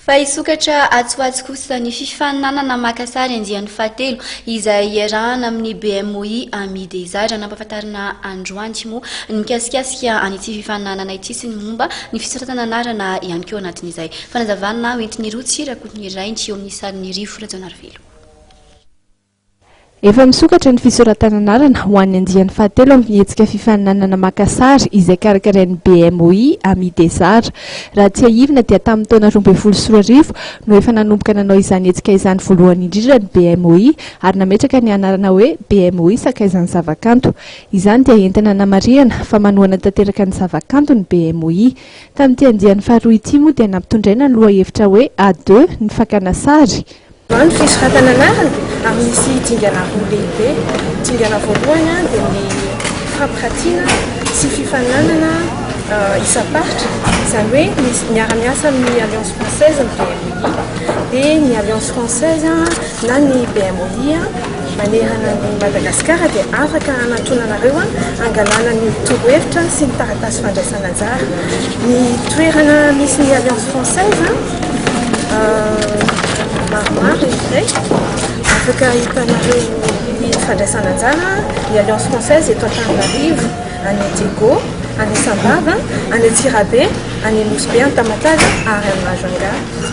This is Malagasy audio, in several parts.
Fa hisokatra atsy ho atsy kosa ny fifaninanana maka sary andiany fahatelo izay iarahana amin'ny BMOI Amis des Arts. Nampahafantarina androany moa ny mikasikasika an'ity fifaninanana ity sy ny momba ny fisoratana anarana ihany koa anatin'izay. Fanazavana hoentin'i Rotsy Rakotonirainy eo amin'ny sarin'i Rivo Rajaonarivelo. Efa misokatra ny fisoratana anarana ho an'ny andiany fahatelo amin'ny hetsika fifaninanana maka sary izay karakarain'ny BMOI Amis des Arts. Raha tsiahivina dia tamin'ny taona 2012 no efa nanomboka nanao izany hetsika izany voalohany indrindra ny BMOI ary nametraka ny anarana hoe BMOI Sakaizan'ny Zavakanto. Izany dia entina hanamarihana fa manohana tanteraka ny zavakanto ny BMOI. Tamin'ity andiany faharoa ity moa dia nampitondraina ny lohahevitra hoe A deux ny fakana sary. Ny fisoratana anarana ary misy dingana roa lehibe. Dingana voalohany dia ny fampiratiana sy fifaninanana isam-paritra, izany hoe misy miara-miasa amin'ny Alliance Française ny BMOI, dia ny Alliance Française na ny BMOI manerana an'i Madagasikara dia afaka hanatona anareo hangalana ny torohevitra sy ny taratasy fandraisana anjara. Ny toerana misy ny Alliance Française maromaro izay afaka hitanareo ny fandraisana anjara ny Alliance Française eto Antananarivo, any Diego, any Sambava, any Antsirabe, any Nosy Be, any Tamatave ary any Majunga.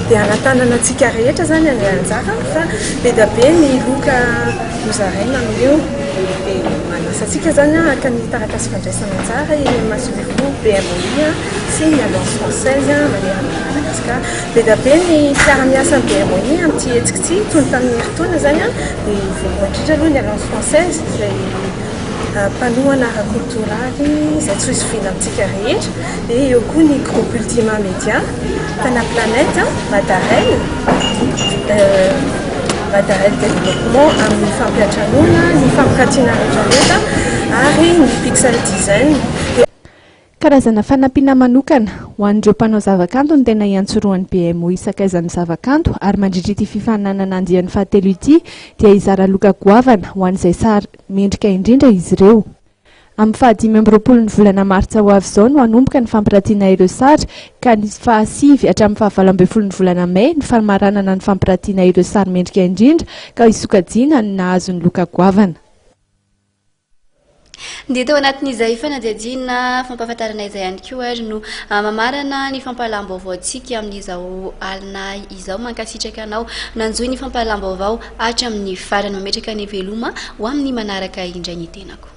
Dia hanatanana antsika rehetra izany handray anjara fa be dia be ny loka hozaraina amin'io. Dia manasa antsika izany haka ny taratasy fandraisana anjara eny amin'ny masoivoho BMOI sy ny Alliance Française manerana an'i Madagasikara. Be dia be ny mpiara-miasa amin'ny BMOI amin'ity hetsika ity, toy ny tamin'ny herintaona izany dia voalohany indrindra aloha ny Alliance Française izay mpanohana ara-koltoraly izay tsy ho zoviana amintsika rehetra, dia eo koa ny Groupe Ultima Media, Tana Planète, Madarel, Madarel Développement amin'ny fampiantranoana, ny fampiratiana rehetra ary ny Pixel Design. Karazana fanampiana manokana ho an'ireo mpanao zavakanto no tena iantsorohan'ny BMOI Sakaizan'ny Zavakanto ary mandritra ity fifaninanana andiany fahatelo ity dia hizara loka goavana ho an'izay sary mendrika indrindra izy ireo. Amin'ny fahadimy amby roapolo ny volana martsa ho avy izao no hanomboka ny fampiratiana ireo sary ka ny fahasivy hatramin'ny fahavalo ambin'ny folo ny volana mey ny famaranana ny fampiratiana ireo sary mendrika indrindra ka hisokajiana ny nahazo ny loka goavana. Dia tao anatin'izay fanadihadiana fampahafantarana izay ihany koa ary no mamarana ny fampahalam-baovaontsika amin'izao alina izao. Mankasitraka anao nanjohy ny fampahalam-baovao hatramin'ny farany. Mametraka ny veloma ho amin'ny manaraka indray ny tenako.